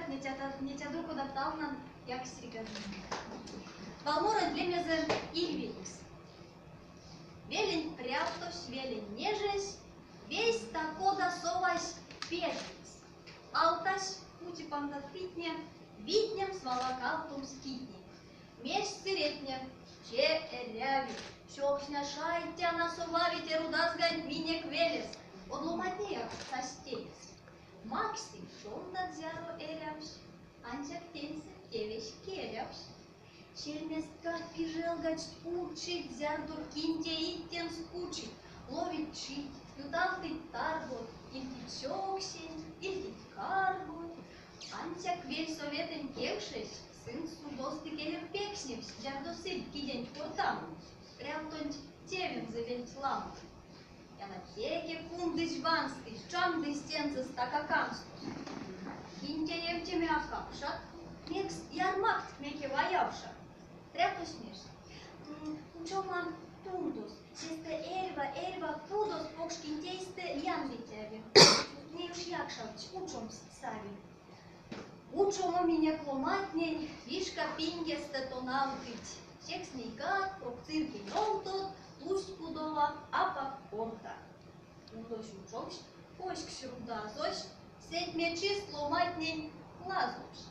Миньгак нетядо кода талнан якстерькадо. Валморонть лемезэ Ильведькс. Велень прявтось, велень нежесь, весть та-кода совась пежетьс. Алтась, бути пандат питне, витнемс, валакавтомс китнень. Мерсть сыретне, те эряви. Чокшне шайтян а совави те рудазганть минек велес. Од ломантнеяк састь теес. Макссь шондат зяро эрявсь, ансяк теньсэ тевесь керявсь. Сельместкак пижелгадсть, учить, зярдо кинь теить тенст кучить, ловить чить, ютавтыть таргот, ильтить сёксень, ильтить каргот. Ансяк вельсоветэнь кекшезь, сынст судост икелев пекстневсть, зярдо сыльть киденть кортамо. Прявтонть тевензэ вельть ламо. Ялатеке кундызь ванстызь, чамдызь тензэ стака канстост. Кинь теевтеме а капшат, мекс ярмакт мекев а явшат? Прявтось мерсь: Учоман тундос, сестэ эрьва, эрьва кудос покш кинтейстэ ян ветяви. Ней уш якшавтсь, учомс сави. Учомо минек ломантнень вишка пингестэ тонавтыть. Секс нейгак, прок циркень овтот, тусть кудова апак корта. Тундось учовсь, коськсь рудазось, сэтьмечист ломантнень лазовсь.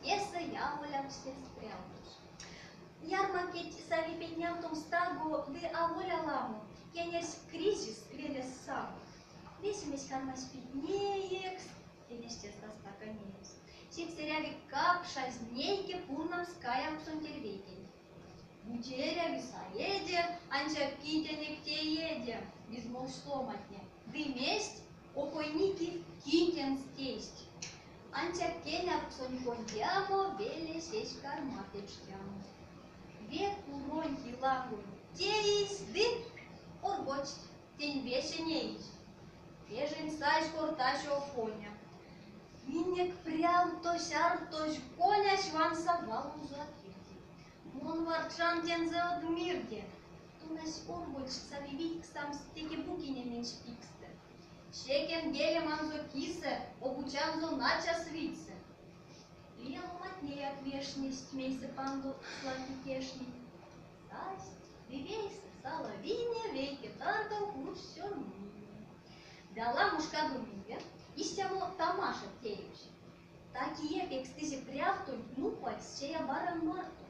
Тесэ яволявтсь прявтось. Ярмакеть сави петнявтомс таго ды аволь аламо, кенерсь кризис велес само. Весемесь кармась питнеекс, Тенестэ стака неемс. Секс эряви капшазь нейке пурнамс каявксонть эрьвейкенть. Бути эряви саеде, ансяк ки тенек тееде, бизмолдсть ломантне. Ды мезть, окойники, ки тенст тейсть. Ансяк кенярксонь кондямо велесь эзь карма печтямо. Ве куронь ки лангонь теизь ды оргодсть. Тень весе неизь. Кежень сазь кортась Офоня. Минек прявтось артозь конясь ванса валонзо а кирди. Мон варчан тензэ од мирде. Тонась оргодсь, сави видькстамс теке букине менсь пикстэ. Секень гелеманзо кисэ обуцянзо начас витьсы. Лия ломантнеяк вешнесть мейсэ пандо лаки кежтнень. Састь ды вейсэ салавине вейке таркав кучсть сёрмине. Ды аламошкадо мейле истямо тамаша теевсь. Та-кие пекстызе прявтонть нупальс сея баран марто.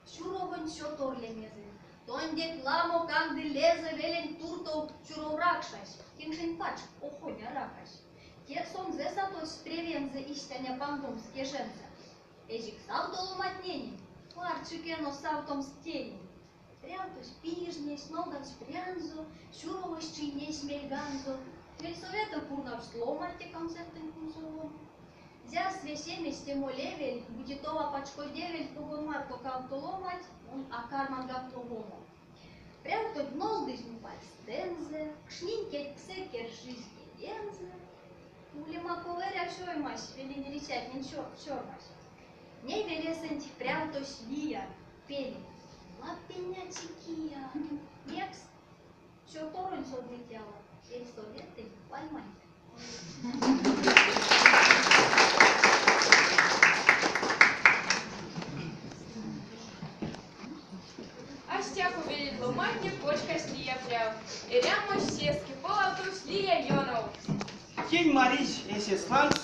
Сюровонть сётор лемезэ. Тондеть ламо канды лезэ веленть туртов сюровракшась, кенкшень пачк охоня ракась. Те сонзэ сатотсть превензэ истяня пандомс кежензэ. Эзик савто ломантненень, варчик эно савтомс тенень. Прявтось пижнесь, нолдавсь прянзо, сюровось чийнесь мельганзо. Вельсоветэв пурнавсть ломанть те концертэнть кунсоломо. Зярс весемесь те молевель, бути тов а пачкодевельть погон марто кавто ломанть, мон а кармангак ловомо. Прявтонть нолдызь нупальстэнзэ, кшнинь кедьсэ кершизь кедензэ. Улема, ков эрявсь оймась велень эрицятнень сёрмась. Ней велесэнть прявтось лия, пели. Лапиня кия. Мекс? Сёторонь содыть яла, сельсоветэнь вальманть. А стяко велень ломантне кочкасть лия прявт. Эрямось сеске полавтовсь лия ёнов. Кинь маризь эсест лангс?